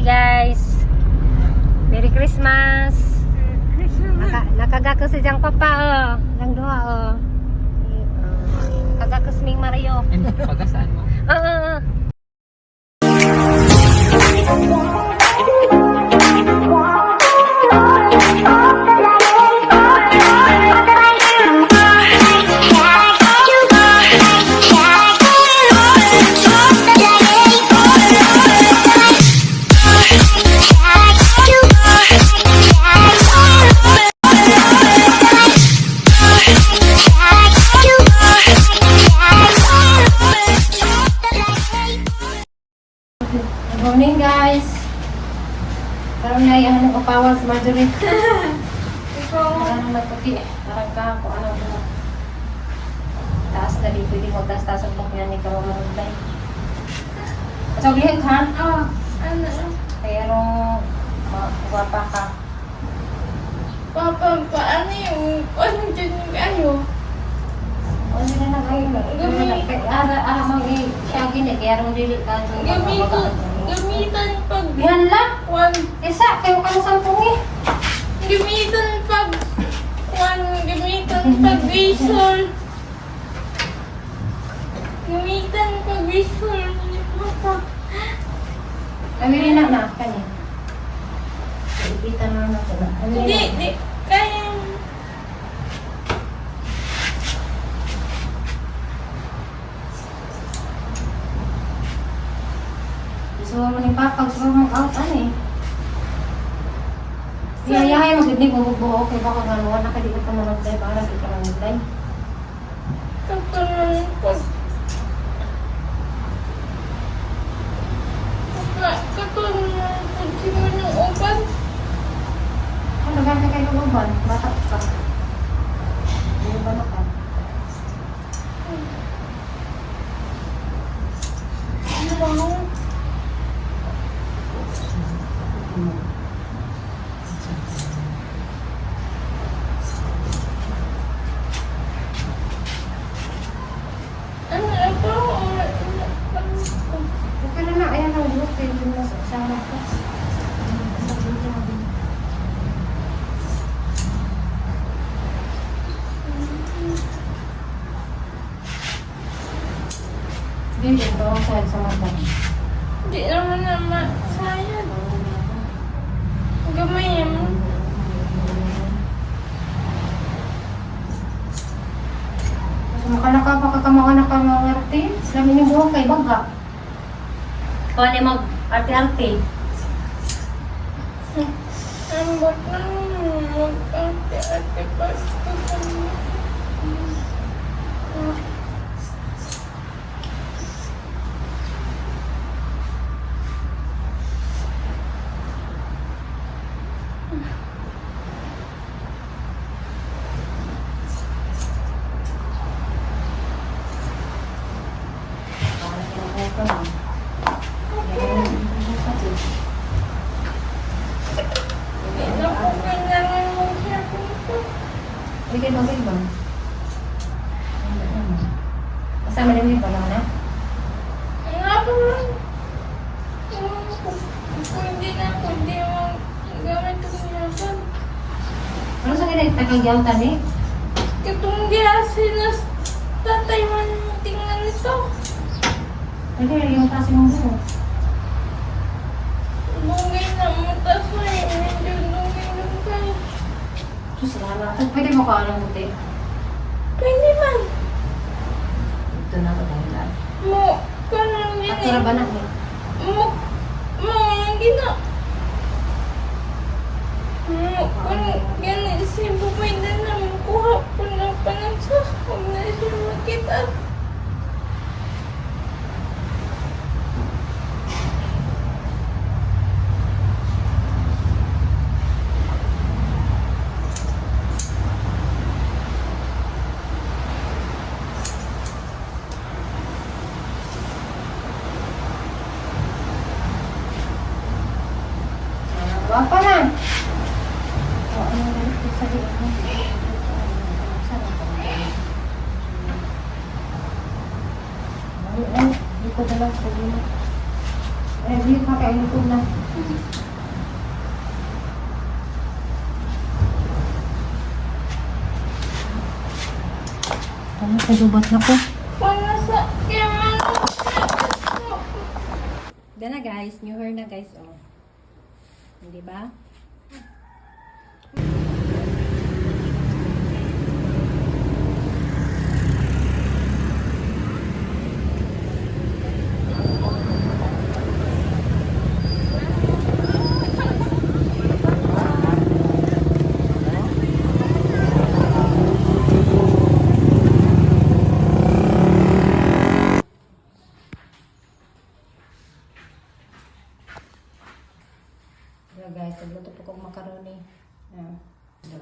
Guys. Merry Christmas. Nakagakos si Jang Papa oh. Lang duha oh. Kagakos ming Mario. Pagasaan mo? Oo. Oo. Good morning, guys. Karon na iyan ang kapawal sa Marjorie. Parang nagputi. Parang ka kung ano ko. Taas na di pwede mo taas taas ang buhok niya ni karon manublay. Sa ulihin ka? Oh, ano? Pero gwapa ka. Papa, paano yung, ano dyan yung ayo? O sila na kayo. Gami. Ara ara mang i siya gini kaya rong dili ka. Gamitan, gamitan pag, Bihanla. one, Isa kayo ka sa sampung eh. gamitan pag, one, gamitan pag whistle. Gamitan pag whistle ni Papa. Kami rin na na kani. Ipitan na na ko na. Kami Hindi, na. di, kaya, Gusto mo ni Papa, gusto mo mag-out ano eh. Iyayahay mo gid ni bubuo kay baka ganuan na kadi ka pa managday para di ka managday. kapag, pag, katulad ng pag ng upan. Ano ba kay luban? Bata pa. Ano ba na ka? Ano ba? Ano ito? Ano? Okay na na, ayan ang buhok kay hindi mo sa ko. Hindi, ito ang sayad sa mata. Hindi naman naman sayad. Gamay mo. So, makalaka pa ka kamaka ka mga arte. Lamin yung buhok kay baga. Kung ano mag arte-arte. Ang bot na mag-ate-ate pa. Parang kinukuha ka mo. Hindi na po kailangan mag-shopping ko. Bigay mo, bigay mo. Kasama na mo yung na? Nga po lang. Pwede na, pwede mo gamit ang yapan. Ano sa ganit? Takagyaw tani? Katong giyasi na tatay man tingnan nito. Ano yung kasi mong buhok? Lungay na mo, tas may medyo lungay-lungay. Diyos, salamat. Pwede mo ka anong buti? Pwede man. Ito na ko dahil lang. Mo, kanang At gini. ba na eh? Mo, mo, yung gina. Mo, kung gani si Bumay na na, kuha po ng panagsa. Huwag na siya makita. Wapa na! O, ano na ito sa liit mo? Ay, ay, hindi ko dala problema. Ay, di pa kayo ko na. Ano sa dubat na ko? Wala sa kaya man. Gana guys, new hair na guys oh. Hindi ba? Diba guys, nagluto po kong macaroni. Ah.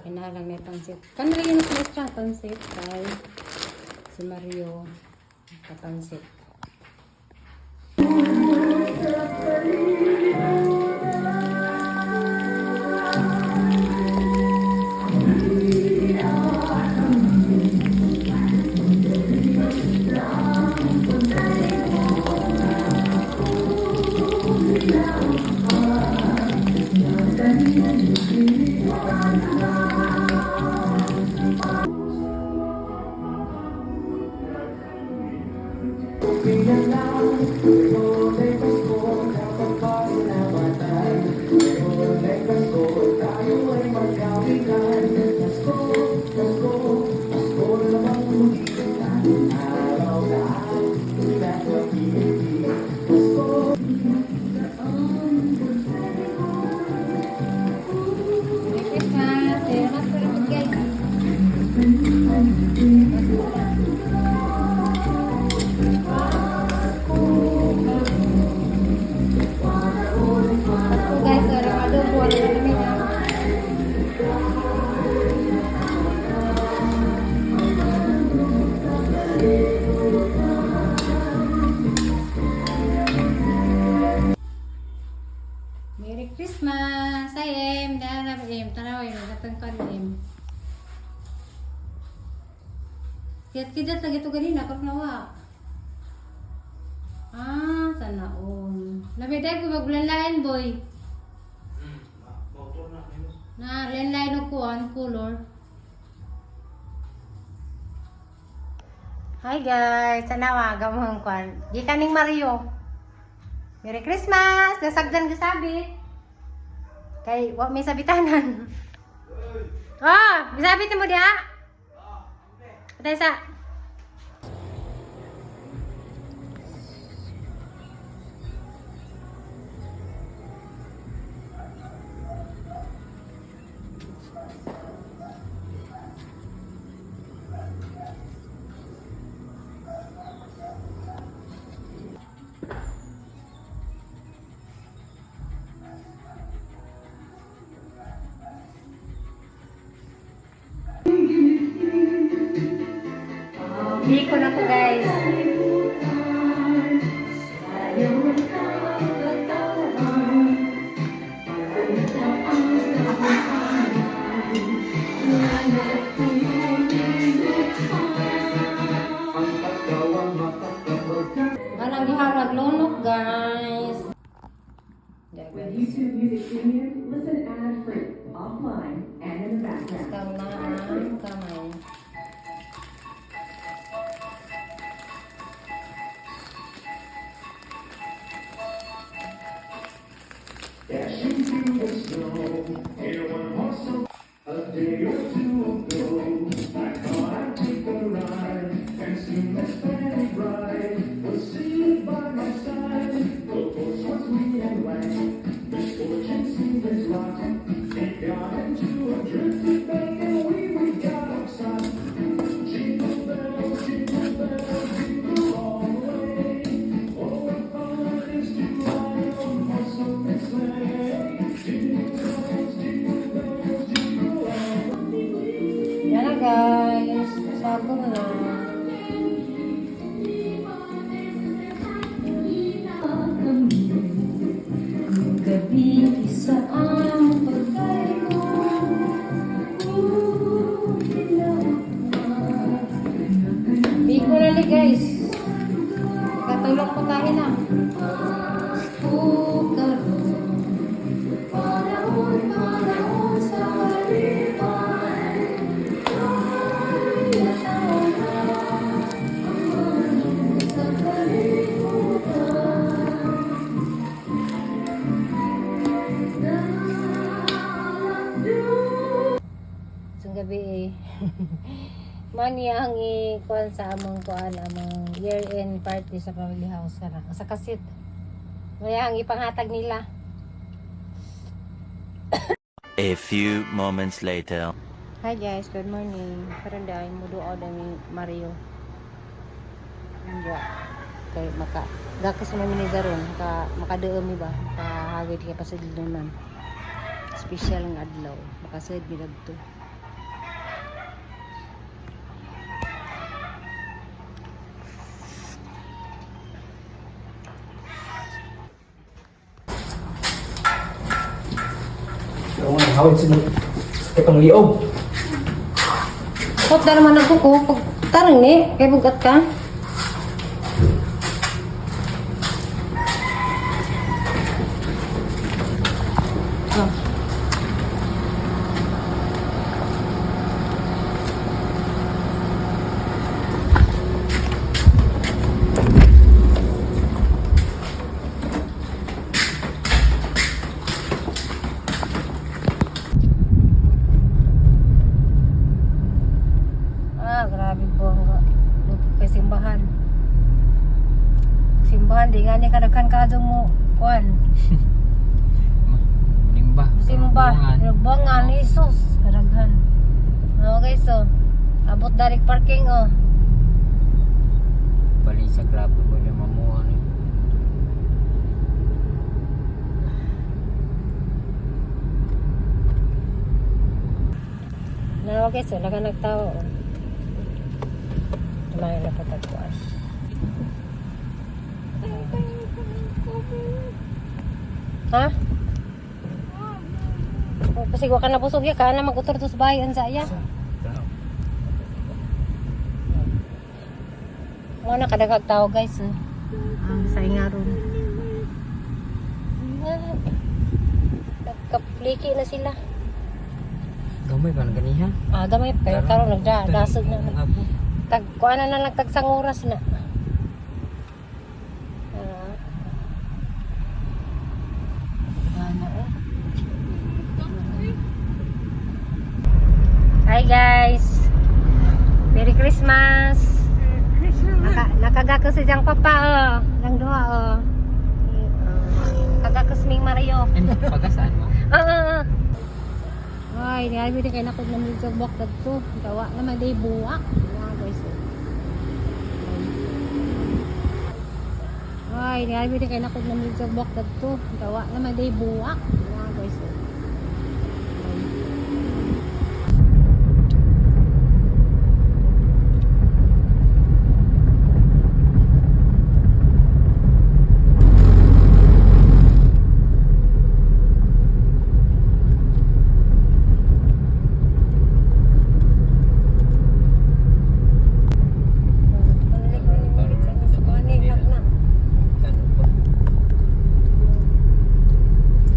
Kinalang may pansit. Kano rin yung extra pansit kay si Mario kapansit. Merry Christmas! Merry Christmas guys! Pasko guys, sorry adobo, ano na kami na. Merry Christmas! Hi, Em! Dara, Em. Tara, Em. Gatang kan, Em. Siyat kidat lagi to ganina, karong nawa. Ah, sana all. Lamay ko magbulan-lain, boy. Na, lain-lain og kuan, color. Hi guys, sana waga mo ang kuan. Gikan ning Mario. Merry Christmas! Nasagdan ka sabi. Kay wa may sabitanan. Ah, misabit mo diha. Patay sa. Biko na ko guys. Walang giharag lunok guys. Yeah, With guys. YouTube Music Premium, listen ad-free, offline, and in the background. Ikaw na ang kamay. Dashing through the snow in a one-horse A day or two ago, I thought I'd take a ride, and soon this very bride was seated by my side. The horse was lean and lank, misfortune seemed his lot. It got into a drifted bank, and we got upside. Jingle bells, jingle all the way. Oh, what fun it is to ride on a horse open sleigh. Jingle bells, jingle all the way. Yan na guys. Sabong na. Gabi isa ang pagkay ko. Biko na li guys. Katulog ko tayo na. Mani ang i-kuan sa among kuan, among year-end party sa family house kana. Sa kasit. Maya ang ipanghatag nila. A few moments later. Hi guys, good morning. Karon dai mo duo dami Mario. Anja kay maka gakas man ni daron maka makaduom mi ba, makahawid kay pasidlonan. Special nga adlaw, makasad mi dagto. Oo nga, hawid sila. Sa itong liog. Kot na naman ako ko pag tarang ni kay bugat ka. Oh. Ah, grabe po ang lupok kay simbahan. Simbahan, di nga ni kadaghan ka mo kuan. Nimba. Simba, Lubongan, Jesus, kadaghan. Okay, so abot direct parking oh. Bali sa grabe ko na mamuha ni. Na okay, so wala ka nagtao. Oh. Tumayo na patagpuan. Ha? Oh, kasi wa ka na busog ya ka na magutor to sa bahay ang saya. Mo na kadaghag tao guys. Eh. Ang sa ingaron. Nagkapliki na sila. Gamay pa na ganiha. Ah, gamay pa kayo karon nagda dasog na. Abo. Tag kuan na lang tagsang oras na. Ah. Ana oh. Hi guys. Merry Christmas. Nakagakos si Jang Papa oh. Lang duha oh. Kagakos ming Mario. Ano, pagasaan mo? Oo. Oo. Ay, niya din kay nakod na medyo buwak dagto. Gawa naman day buwak. Mga guys. Oh. Ay, niya din kay nakod na medyo buwak dagto. Gawa naman day buwak. Mga guys. Oh.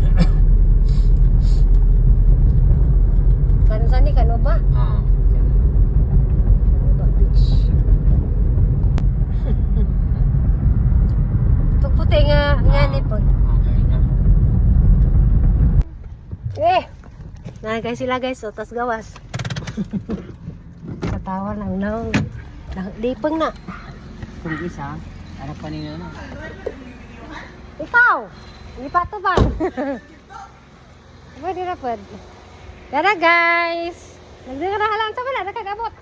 Ano ba? Kano saan ni kano ba? Ah. Kano ba beach? Tugputi nga nga ni po. Okay na. Eh! Na guys sila guys, so tas gawas. Katawa lang no. Lipang na. Kung isa, ano pa niya na? Ikaw! Hindi pa to ba? Pwede na pwede. Tara guys! Nagdira lang sa wala, nakagabot.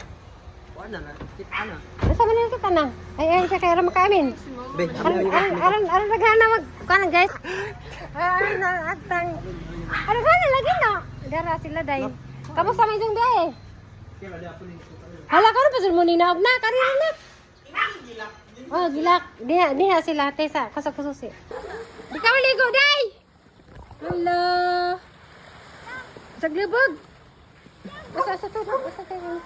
Wala na, kita na. Asa man kita na? Ay ay siya kay ra makamin. Be, Aron aron aron aron naghana mag kuan guys. Ay aron na atang. Aron gana lagi na. Dara sila day. Kamusta man yung day? Hala karon pa sila mo ninaog na karon na. Oh, gilak. Diha diha sila te sa kasok susi. Di ka maligo day. Hello. Saglubog. Asa asa to, asa tayo.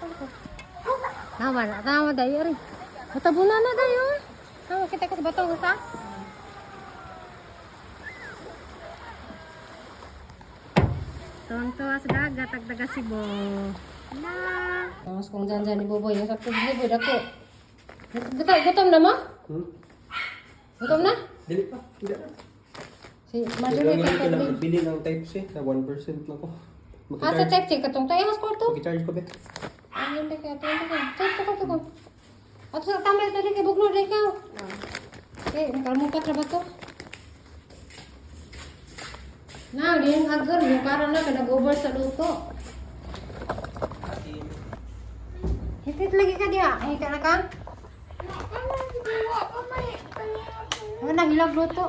Tama na, tama day ari. Matabo na na day oh. Tama kita ka sa bato sa. Tuwang-tuwa sa dagat, tagdaga sibo. Na. Mas kung dyan dyan ni Boboy, nasa tubig dako. Gutom, gutom na mo? Hmm? Gutom na? Dili pa. Hindi na. Si Marjorie Hindi kay ko lang tubig. nagbili ng type C na 1% lang ko. Ah, sa type C katong tayo mas kwarto. Mag-charge ko be. Ah, Ayun na kaya, ayun na kaya. Tukol, tukol. Ato sa tamay ito kay bugno dai ka. Okay, kalmukat ra ba to? Na, di yung agor, yung para na ka nag-over sa luto. Hitit lagi ka diha. Ay, ka na ka? Wala pa may pangyapon. Wala nang ilang luto.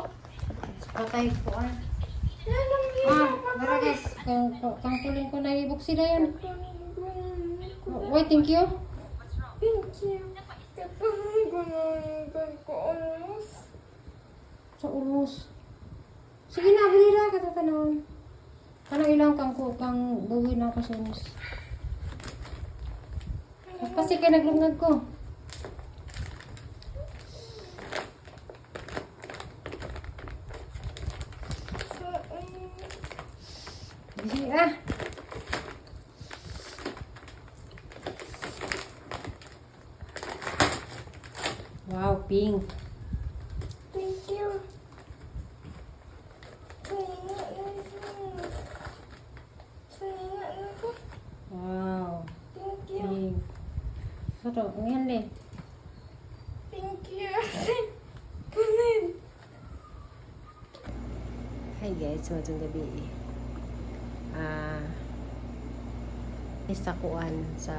Patay ko ah. Nanong Ah, tara guys. Kang kuling ko na ibuk sila yun. Wait, thank you. Thank you. Kapag gumanon ko almost. Sa ulos. Sige na, bili na katatanong. Kanang ilang kang ko kang buwi na ako sa ulos. Kasi kay naglungag ko. Sa Sige ah. Wow, pink. Thank you. Kanina na Kanina na ko. Wow, Thank you. pink. Soto, ngayon eh. Thank you. Kunin. Hi guys, magandang gabi. Ah, sa kuan sa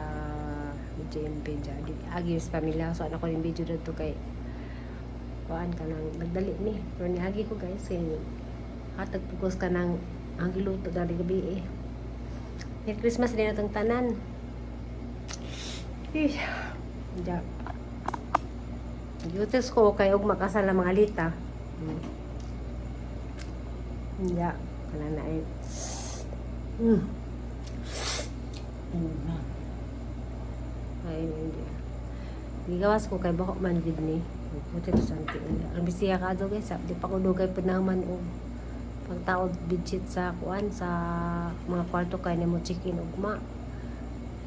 JMP dyan. Agi sa pamilya so ano ko yung video dito kay kuan ka nang nagdali ni. Pero niagi ko guys kay hatag pugos ka nang ang giluto dali gabi eh. Merry Christmas din atong tanan. Eh, ja. Giutos ko kay og makasal ang mga alita. Ya, kana na eh. Una. Ay, hindi. Gigawas ko kay bako man gid ni. Puti to santi. Ang bisiya ka do guys, di pa ko dugay panaman og pagtaod bidshit sa kuan sa mga kwarto kay nimo check-in ugma.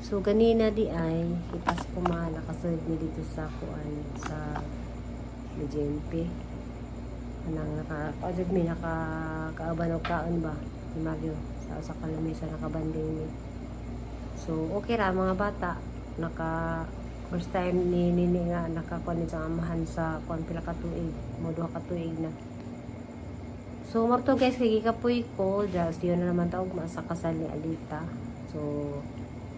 So ganina di ay ipas ko ma nakaserve ni dito sa kuan sa JMP. Anang naka kaadto mi naka kaaban og kaon ba ni Mario sa usa ka lamesa nakabanding mi. So okay ra mga bata naka first time ni Nini nga nakakuan ni sa amahan sa kuan pila ka tuig, mo duha ka tuig na. So marto guys kay gikapoy ko, just yun na naman taog sa kasal ni Alita. So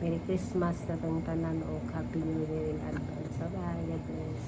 Merry Christmas na tong tanan o Happy New Year in advance. Bye bye. God bless.